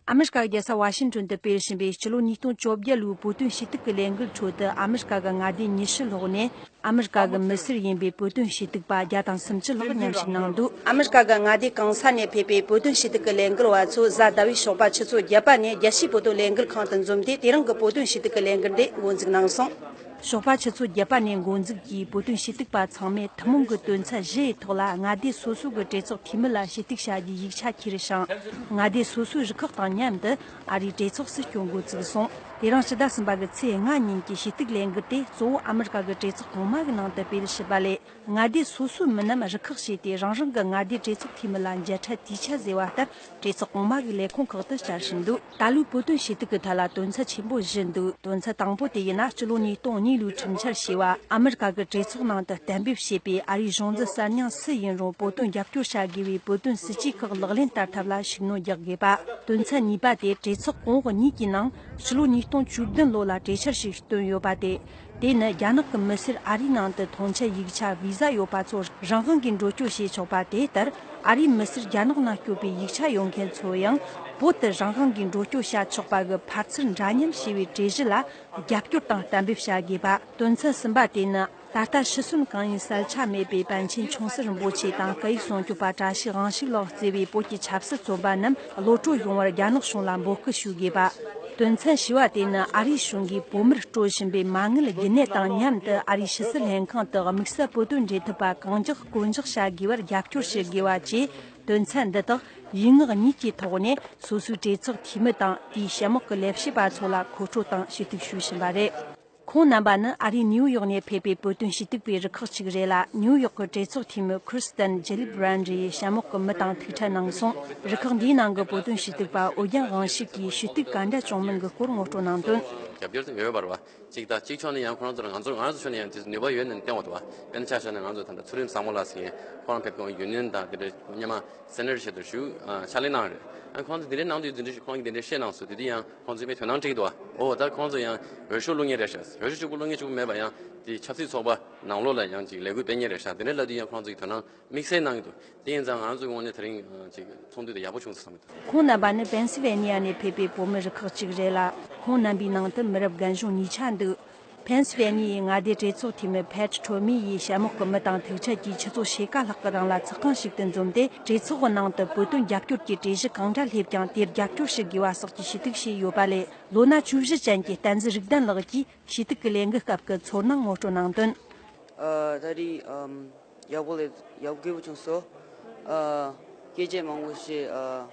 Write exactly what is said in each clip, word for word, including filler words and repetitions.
ཨ་མི་རི་ཀ་གི་རྒྱལ་ས་ཝ་ཤིང་ཏོན་དུ་སྤེལ་བཞིན་པའི་སྤྱི་ལོ་ཉིས་སྟོང་བཅོ་བརྒྱད་ལོའི་བོད་དོན་ཞུ་གཏུག་གི་ལས་འགུལ་ཁྲོད་དུ། ཨ་མི་རི་ཀ་གི་མངའ་སྡེ་ཉི་ཤུ་ལྷག་ནས་ཨ་མི་རི་ཀ་གི་མི་སེར་ཡིན་པའི་བོད་དོན་ཞུ་གཏུག་པ་བརྒྱ་དང་སུམ་ཅུ་ལྷག་མཉམ་ཞུགས་གནང་འདུག་ཨ་མི་རི་ཀ་གི་མངའ་སྡེ་གང་ས་ནས་ཕེབས་པའི་བོད་དོན་ཞུ་གཏུག་གི་ལས་འགུལ་བ་ཚོ་གཟའ་ཟླ་བའི་ཞོགས་པ་ཆུ་ཚོད་བརྒྱད་པ་ནས་རྒྱལ་སྤྱིའི་བོད་དོན་ལས་འགུལ་ཁང་དུ་འཛོམས་ཏེ། དེ་རིང་གི་བོད་དོན་ཞུ་གཏུག་གི་ལས་འགུལ་འདི་འགོ་འཛུགས་གནང་སོང་། ཞོགས་པ་ཆུ་ཚོད་བརྒྱད་པ་ནས་འགོ་འཛུགས་ཀྱིས་བོད་དོན་ཞུ་གཏུག་པ་ཚང་མས་ཐུན་མོང་གི་དོན་ཚན་བཞི་ཡི་ཐོག་ལ་མངའ་སྡེ་སོ་སོ་གི་གྲོས་ཚོགས་འཐུས་མི་ལ་ཞུ་གཏུག་བྱ་རྒྱུའི་ཡིག་ཆ་འཁྱེར་ཞིང་། མངའ་སྡེ་སོ་སོའི་རུ་ཁག་དང་མཉམ་དུ་ཨ་རིའི་གྲོས་ཚོགས་སུ་སྐྱོད་འགོ་བཙུགས་སོང་། དེ་རིང་ཕྱི་ཟླ་གསུམ་པ་གི་ཚེས་ལྔ་ཉིན་གྱི་ཞུ་གཏུག་ལས་འགུལ་དེ་གཙོ་བོ་ཨ་མི་རི་ཀ་གི་གྲོས་ཚོགས་གོང་མ་གི་ནང་དུ་སྤེལ་ཞུས་པ་ལས། མངའ་སྡེ་སོ་སོའི་མི་རྣམས་རུ་ཁག་བྱས་ཏེ་རང་རང་གི་མངའ་སྡེའི་གྲོས་ཚོགས་འཐུས་མི་ལ་མཇལ་འཕྲད་དུས་ཆད་ཟེར་བ་ལྟར། གྲོས་ཚོགས་གོང་མ་གི་ལས་ཁུངས་ཁག་ཏུ་བཅར་བཞིན་འདུག་ད་ལོའི་བོད་དོན་ཞུ་གཏུག་གི་ཐད་ལ་དོན་ཚན་ཆེན་པོ་བཞི་འདུག་དོན་ཚན་དང་པོ་དེ་ཡིན་ན། སྤྱི་ལོ་ཉིས་སྟོང་གཉིས་ལོའི་ཁྲིམས་འཆར་ཞེས་པ། ཨ་མི་རི་ཀ་གི་གྲོས་ཚོགས་ནང་དུ་གཏན་འབེབས་བྱས་པའི་ཨ་རིའི་གཞུང་འཛིན་གསར་རྙིང་སུ་ཡིན་རུང་བོད་དོན་རྒྱབ་སྐྱོར་བྱ་དགོས་པའི་བོད་དོན་སྲིད་ཇུས་ཁག་ལག་ལེན་བསྟར་ཐབས་ལ་ཤུགས་སྣོན་རྒྱག་དགོས་པ། དོན་ཚན་གཉིས་པ་དེ་གྲོས་ཚོགས་གོང་འོག་གཉིས་ཀྱི་ནང་སྤྱི་ལོ་ཉིས་སྟོང་བཅུ་བདུན་ལོ་ལ་གྲོས་འཆར་ཞིག་བཏོན་ཡོད་པ་དེ། དེ་ནི་རྒྱ་ནག་གི་མི་སེར་ཨ་རིའི་ནང་དུ་ཐོན་སྐྱེད་ཡིག་ཆ་བི་ཟ་ཡོད་པ་ཚོ་རང་དབང་གིས་འགྲོ་སྐྱོད་བྱེད་ཆོག་པ་དེ་ལྟར། ཨ་རིའི་མི་སེར་རྒྱ་ནག་ནང་སྐྱོད་པའི་ཡིག་ཆ་ཡོད་མཁན་ཚོ་ཡང་བོད་དུ་རང་དབང་གིས་འགྲོ་སྐྱོད་བྱ་ཆོག་པ་གི་ཕར་ཚུར་འདྲ་མཉམ་ཞེས་པའི་གྲོས་གཞི་ལ་རྒྱབ་སྐྱོར་དང་གཏན་འབེབས་བྱ་དགོས་པ། དོན་ཚན་གསུམ་པ་དེ་ནི། ད་ལྟ་ཤི་གསོན་གང་ཡིན་གསལ་ཆ་མེད་པའི་པཎ་ཆེན་ཆུང་སྲིད་རིན་པོ་ཆེ་དང་སྐད་ཡིག་སྲུང་སྐྱོབ་པ་བཀྲ་ཤིས་དབང་ཕྱུག་ལགས་གཙོས་པའི་བོད་ཀྱི་ཆབ་སྲིད་བཙོན་པ་རྣམས་གློད་བཀྲོལ་ཡོང་བར་རྒྱ་ནག་གཞུང་ལ་འབོད་སྐུལ་ཞུ་དགོས་པ། དོན་ཚན་བཞི་བ་དེ་ནི་ཨ་རིའི་གཞུང་གིས་བོད་མིར་སྤྲོད་བཞིན་པའི་མ་དངུལ་རྒྱུན་གནས་དང་མཉམ་དུ་ཨ་རིའི་ཕྱི་སྲིད་ལྷན་ཁང་དུ་དམིགས་བསལ་བོད་དོན་འབྲེལ་མཐུད་པ་གང་མགྱོགས་བསྐོ་འཇོག་བྱ་དགོས་པར་རྒྱབ་སྐྱོར་ཞུ་དགོས་པ་བཅས། དོན་ཚན་འདི་དག་ཡིག་ངག་གཉིས་ཀྱི་ཐོག་ནས་སོ་སོའི་གྲོས་ཚོགས་འཐུས་མི་དང་དེའི་གཤམ་འོག་གི་ལས་བྱེད་པ་ཚོ་ལ་མཁོ་སྤྲོད་དང་ཞུ་གཏུག་ཞུས་བཞིན་པ་རེད། ཁོང་རྣམ་པ་ནི་ཨ་རིའི་ནིའུ་ཡོག་ནས་ཕེབས་པའི་བོད་དོན་ཞུ་གཏུག་པའི་རུ་ཁག་ཅིག་རེད་ལ། ནིའུ་ཡོག་གི་གྲོས་ཚོགས་འཐུས་མི་ཁིར་སི་ཏན་ཇེ་ལི་བྷི་རན་ཌི་ཡིས་གཤམ་འོག་གི་མི་དང་ཐུག་འཕྲད་གནང་སོང་། རུ་ཁག་འདིའི་ནང་གི་བོད་དོན་ཞུ་གཏུག་པ་ཨོ་རྒྱན་དབང་ཕྱུག་གིས་ཞུ་གཏུག་ག་འདྲ་བྱུང་མིན་གྱི་སྐོར་ངོ་སྤྲོད་གནང་དོན། རྒྱབ་སྐྱོར་དེ་ཡོད་པ་རེད་བ། གཅིག་དང་གཅིག་ཕྱོགས་ནས་ཡང་ཁོ་རང་ཚོ་ལ་ང་ཚོ་ང་རང་ཚོ་ཕྱོགས་ནས་ཡང་དེ་ནུས་པ་ཡོད་ནས་བསྟན་འོ་དུ་བ། དཔེར་ན་ཆ་བཞག་ན་ང་ཚོ་ད་ལྟ་ཚུལ་ཁྲིམས་བཟང་མོ་ལགས་ཟེར་མཁན་ཁོ་རང་ཕེབས་གོང་ཡུ་ནི་ཡན་དང་དེ་འདྲ་སྔོན་མ་སེ་ནེ་ཊར་ཆེད་དུ་ཞུ་ཕྱག་ལས་གནང་རེད། ཨ་ཁོང་ཚོ་དེ་འདྲའི་གནང་དུས་དེ་འདྲ་ཞུ་ཁོང་གིས་དེ་འདྲ་བཤད་གནང་སོང་། དེ་དུས་ཡང་ཁོང་ཚོས་དཔེ་དོ་སྣང་སྤྲད་ཀྱི་འདུག་བ། འོ་ད་ཁོང་ཚོ་ཡང་འོས་ཤོག་བླུག་མཁན་རེད་ཤག་འོས་ཤོག་གཅིག་པུ་བླུག་མཁན་མེད་པ་ཡང་དེ་ཆབ་སྲིད་ཚོགས་པ་ནང་ལོགས་ལ་ཡང་ཅིག་ལས་འགུལ་སྤེལ་མཁན་རེད་ཤག་དེ་འདྲ་ལབ་དུས་ཡང་ཁོང་ཚོ་གིས་དོ་སྣང་དམིགས་བསལ་གནང་གི་འདུག་དེ་ཡིན་ཙང་ང་ཚོའི་ངོས་ནས་དེ་རིང་ཅིག་ཚོགས་འདུ་དེ་ཡག་པོ་བྱུང་སོང་བསམ་གྱི་འདུག་ཁོང་རྣམ་པ་ནི་པེན་སི་ཝེ་ནི་ཡ་ནས་ཕེབས་པའི་བོད་མི་རུ་ཁག་ཅིག་རེད་ལ། ཁོང་རྣམ་པའི་ནང་དུ་མི་རབས་རྒན་གཞོན་གཉིས་ཆ་འདུག་པེན་སི་ཝེ་ནི་ཡའི་མངའ་སྡེའི་གྲོས་ཚོགས་འཐུས་མི་ཕེ་ཊི་ཁྲོ་མི་ཡིས་གཤམ་འོག་གི་མི་དང་ཐུག་འཕྲད་ཀྱིས་ཆུ་ཚོད་ཕྱེད་ཀ་ལྷག་གི་རིང་ལ་ཚོགས་ཁང་ཞིག་ཏུ་འཛོམས་ཏེ། གྲོས་ཚོགས་ཀྱི་ནང་དུ་བོད་དོན་རྒྱབ་སྐྱོར་གྱི་གྲོས་གཞི་གང་འདྲ་སླེབས་ཀྱང་དེར་རྒྱབ་སྐྱོར་ཞུ་དགོས་པ་སོགས་ཀྱི་ཞུ་གཏུག་བྱས་ཡོད་པ་ལས། ལོ་ན་བཅུ་བཞི་ཅན་གྱི་བསྟན་འཛིན་རིག་ལྡན་ལགས་ཀྱིས་ཞུ་གཏུག་གི་ལས་འགུལ་སྐབས་ཀྱི་ཚོར་སྣང་ངོ་སྤྲོད་གནང་དོན། ཨ་ད་རེས་ཨམ་ཡག་པོ་ལས་ཡག་པོ་སྐྱིད་པོ་བྱུང་སོང་། ཨ་སྐད་ཆ་མང་པོ་བཤད། ཨ་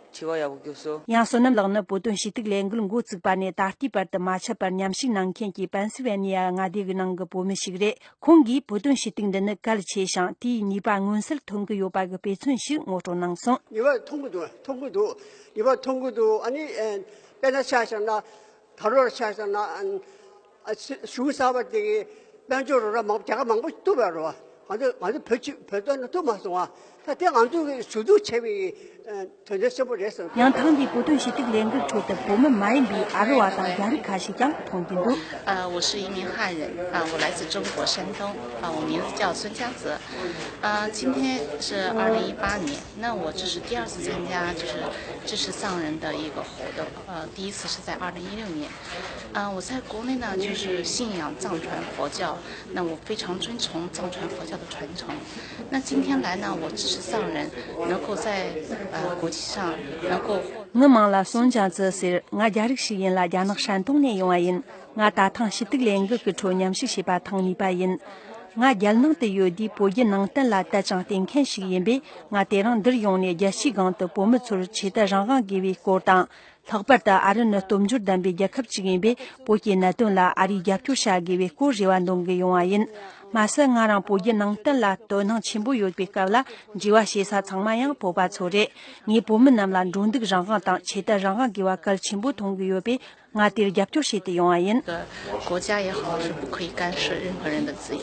དྲི་བ་ཡག་པོ་བརྒྱབ་སོང་། ཡང་བསོད་ནམས་ལགས་ནི་བོད་དོན་ཞུ་གཏུག་ལས་འགུལ་འགོ་བཙུགས་པ་ནས་ད་ལྟའི་བར་དུ་མ་ཆད་པར་མཉམ་ཞུགས་གནང་མཁན་གྱི་པེན་སི་ཝེ་ནི་ཡ་མངའ་སྡེ་གི་ནང་གི་བོད་མི་ཞིག་རེད། ཁོང་གིས་བོད་དོན་ཞུ་གཏུག་འདི་ནི་གལ་ཆེ་ཞིང་དེའི་ནུས་པ་མངོན་གསལ་ཐོན་གྱི་ཡོད་པ་གི་དཔེ་མཚོན་ཞིག་ངོ་སྤྲོད་གནང་སོང་། ནུས་པ་ཐོན་གྱི་འདུག་ཐོན་གྱི་འདུག་ནུས་པ་ཐོན་གྱི་འདུག་ཨ་ནི་ཨ་དཔེར་ན་ཆ་བཞག་ན། ད་ལོར་ཆ་བཞག་ན་ཨ་ཨ་གཞུང་གསར་པ་དེ་གི་དཔལ་འབྱོར་རོགས་རམ་མང་རྒྱ་གར་མང་པོ་ཐུབ་པ་རེད་བ། ང་ཚོ་ང་ཚོ་བོད་ཕྱི་བོད་དོན་ཐུབ་མ་སོང་བ། ད་དེ་ང་ཚོ་གི་ཞུ་གཏུག་བྱས་པའི་ཨ་དོན་དག་ཆེན་པོ་རེད་བསམ། ཡང་ཐེངས་འདིའི་བོད་དོན་ཞུ་གཏུག་ལས་འགུལ་ཁྲོད་དུ་བོད་མི་མ་ཡིན་པའི་ཨ་རི་བ་དང་རྒྱ་རིགས་ཁ་ཤས་ཀྱང་མཐོང་རྒྱུ་འདུག 呃，我是一名汉人啊，我来自中国山东啊，我名字叫孙佳子。啊，今天是二零一八年，那我这是第二次参加就是支持藏人的一个活动，呃，第一次是在二零一六年。啊，我在国内呢就是信仰藏传佛教，那我非常遵从藏传佛教的传承。那今天来呢，我支持藏人能够在呃国际上能够获。 ངའི་མིང་ལ་སོན་ཅང་ཙི་ཟེར། ང་རྒྱ་རིགས་ཤིག་ཡིན་ལ་རྒྱ་ནག་ཧྲན་ཏུང་ནས་ཡོང་བ་ཡིན། ང་ད་ཐེངས་ཞུ་གཏུག་ལས་འགུལ་གྱི་ཁྲོད་མཉམ་ཞུགས་བྱས་པ་ཐེངས་གཉིས་པ་ཡིན། ང་རྒྱལ་ནང་དུ་ཡོད་དུས་བོད་བརྒྱུད་ནང་བསྟན་ལ་དད་ཅིང་བརྟེན་མཁན་ཞིག་ཡིན་པས། ང་དེ་རིང་འདིར་ཡོང་ནས་རྒྱལ་སྤྱིའི་སྒང་དུ་བོད་མི་ཚོར་ཆོས་དད་རང་དབང་དགོས་པའི་སྐོར་དང་། ལྷག་པར་དུ་ཨ་རི་ནི་སྟོབས་འབྱོར་ལྡན་པའི་རྒྱལ་ཁབ་ཅིག་ཡིན་པས། བོད་ཀྱི་གནད་དོན་ལ་ཨ་རིས་རྒྱབ་སྐྱོར་བྱ་དགོས་པའི་སྐོར་རེ་བ་འདོན་གྱི་ཡོང་བ་ཡིན། མ་ཟད་ང་རང་བོད་བརྒྱུད་ནང་བསྟན་ལ་དོ་སྣང་ཆེན་པོ་ཡོད་པའི་སྐབས་ལ་འབྲེལ་བ་བྱེད་ས་ཚང་མ་ཡང་བོད་པ་ཚོ་རེད། ངས་བོད་མི་རྣམས་ལ་འགྲོ་འདུག་རང་དབང་དང་ཆོས་དད་རང་དབང་དགོས་པ་གལ་ཆེན་པོ་མཐོང་གི་ཡོད་པས། ང་དེར་རྒྱབ་སྐྱོར་བྱེད་དུ་ཡོང་བ་ཡིན། 国家也好，是不可以干涉任何人的自由。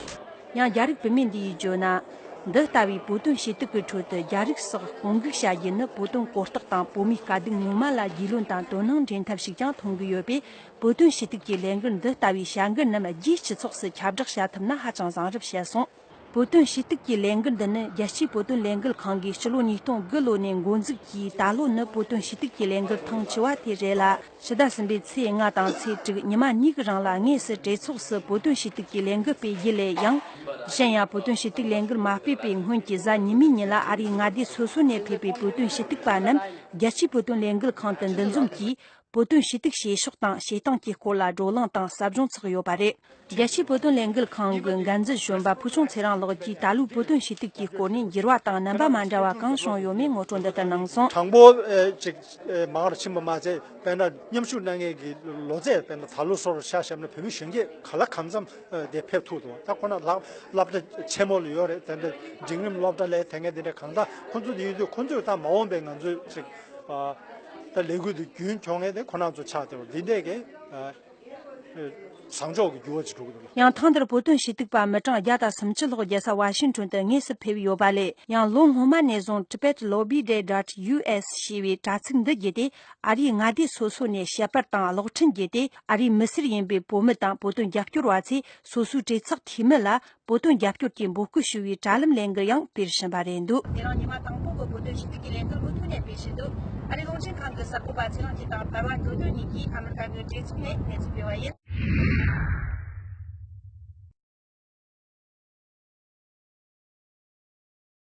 ཡང་རྒྱ་རིགས་བུད་མེད་འདི་ཡིས་བརྗོད་ན། འདི་ལྟ་བུའི་བོད་དོན་ཞུ་གཏུག་གི་ཁྲོད་དུ་རྒྱ་རིགས་སོགས་དཔུང་འགུག་བྱ་རྒྱུ་ནི་བོད་དོན་གོ་རྟོགས་དང་བོད་མིའི་དཀའ་སྡུག་ངོ་མ་ལ་རྒྱུས་ལོན་དང་དོ་སྣང་འདྲེན་ཐབས་ཤིག་ཀྱང་མཐོང་གི་ཡོད་པས། བོད་དོན་ཞུ་གཏུག་གི་ལས་འགུལ་འདི་ལྟ་བུའི་བྱ་འགུལ་རྣམས་རྒྱའི་སྤྱི་ཚོགས་སུ་ཁྱབ་བསྒྲགས་བྱ་ཐུབ་ན་ཧ་ཅང་བཟང་རབས་བཤད་སོང་། བོད་དོན་ཞུ་གཏུག་གི་ལས་འགུལ་འདི་ནི་རྒྱལ་སྤྱིའི་བོད་དོན་ལས་འགུལ་ཁང་གིས་ཕྱི་ལོ་ཉིས་སྟོང་དགུ་ལོ་ནས་འགོ་འཛུགས་ཀྱིས། ད་ལོ་ནི་བོད་དོན་ཞུ་གཏུག་གི་ལས་འགུལ་ཐེངས་བཅུ་བ་དེ་རེད་ལ། ཕྱི་ཟླ་གསུམ་པའི་ཚེས་ལྔ་དང་ཚེས་དྲུག་ཉི་མ་གཉིས་ཀྱི་རིང་ལ་དངོས་སུ་གྲོས་ཚོགས་སུ་བོད་དོན་ཞུ་གཏུག་གི་ལས་འགུལ་སྤེལ་རྒྱུ་ལས་ཡང་། གཞན་ཡང་བོད་དོན་ཞུ་གཏུག་ལས་འགུལ་མ་སྤེལ་པའི་སྔོན་གྱི་གཟའ་ཉི་མའི་ཉིན་ལ་ཨ་རིའི་མངའ་སྡེ་སོ་སོ་ནས་ཕེབས་པའི་བོད་དོན་ཞུ་གཏུག་པ་རྣམས་རྒྱལ་སྤྱིའི་བོད་དོན་ལས་འགུལ་ཁང་དུ་འདུ་འཛོམས་ཀྱིས། བོད་དོན་ཞུ་གཏུག་བྱེད་ཕྱོགས་དང་བྱེད་སྟངས་ཀྱི་སྐོར་ལ་བགྲོ་གླེང་དང་ཟབ་སྦྱོང་ཚོགས་ཡོད་པ་རེད། རྒྱལ་སྤྱིའི་བོད་དོན་ལས་འགུལ་ཁང་གི་འགན་འཛིན་གཞོན་པ་ཕུལ་བྱུང་ཚེ་རིང་ལགས་ཀྱིས་ད་ལོའི་བོད་དོན་ཞུ་གཏུག་གི་སྐོར་ནས་འགྱུར་བ་དང་རྣམ་པ་མ་འདྲ་བ་གང་བྱུང་ཡོད་མེད་ངོ་སྤྲོད་འདི་ལྟར་གནང་སོང་། དྲང་པོ་ཨེ་ཅིག་ཨེ་མང་རུ་ཕྱིན་པ་མ་ཚད། དཔེར་ན་མཉམ་ཞུགས་གནང་མཁན་གྱི་ལོ་ཚད། དཔེར་ན་ད་ལོ་སོར་ཆ་བཞག་ན་བོད་མི་གཞོན་སྐྱེས་ག་ལ་གང་འཚམ་ཨེ་དེ་ཕེབས་ཐུབ་འདུག་ད་ཁོ་ན་ལག་སློབ་གྲྭ་ཆེན་མོ་ལ་ཡོད་རེད། དེ་འདྲ་འབྲིང་རིམ་སློབ་གྲྭ་ལས་དེ་འདྲ་གང་ལྟར་ཁོ་ཚོ་དེ་ཡོད་དུས་ཁོ་ཚོས་ད་མ་འོངས་པའི་ང་ཚོའི་ཅིག་ཨ་ད་ལས་འགུལ་དེ་རྒྱུན་འཁྱོངས་མཁན་དེ་ཁོ་རང་ཚོ་ཆགས་བསྡད་པ་འདི་འདྲས་ཀྱི་ཨ། བཟང་ཕྱོགས་ཀྱི་འགྱུར་བ་ཅིག་འགྲོ་གི་འདུག་ལ། ཡང་ཐེངས་འདིར་བོད་དོན་ཞུ་གཏུག་པ་མི་གྲངས་བརྒྱ་དང་སུམ་ཅུ་ལྷག་རྒྱལ་ས་ཝ་ཤིང་ཊོན་དུ་དངོས་སུ་ཕེབས་ཡོད་པ་ལས། ཡང་ལོ་སྔོན་མ་ནས་བཟུང་Tibet Lobby Day dot U S ཞེས་པའི་དྲ་ཚིགས་འདི་བརྒྱུད་དེ་ཨ་རིའི་མངའ་སྡེ་སོ་སོ་ནས་བཤད་པར་དང་གློག་འཕྲིན་བརྒྱུད་དེ་ཨ་རིའི་མི་སེར་ཡིན་པའི་བོད་མི་དང་བོད་དོན་རྒྱབ་སྐྱོར་བ་ཚོས་སོ་སོའི་གྲོས་ཚོགས་འཐུས་མི་ལ་བོད་དོན་རྒྱབ་སྐྱོར་གྱི་འབོད་སྐུལ་ཞུ་བའི་དྲ་ལམ་ལས་འགུལ་ཡང་སྤེལ་བཞིན་པ་རེད་འདུག་དེ་རིང་ཉི་མ་དང་པོ་གི་བོད་དོན་ཞུ་གཏུག་གི་ལས་འགུལ་མུ་མཐུད་ནས་སྤེལ་བཞིན་འདུག་ཨ་རིའི་རླུང་འཕྲིན་ཁང་གི་གསར་འགོད་པ་ཚེ་རིང་སྐྱིད་དང་བར་བ་འགྲོ་དོན་གཉིས་ཀྱིས་ཨ་མི་རི་ཀ་གི་གྲོས་ཚོགས་ནས་གནས་ཚུལ་སྤེལ་བ་ཡིན།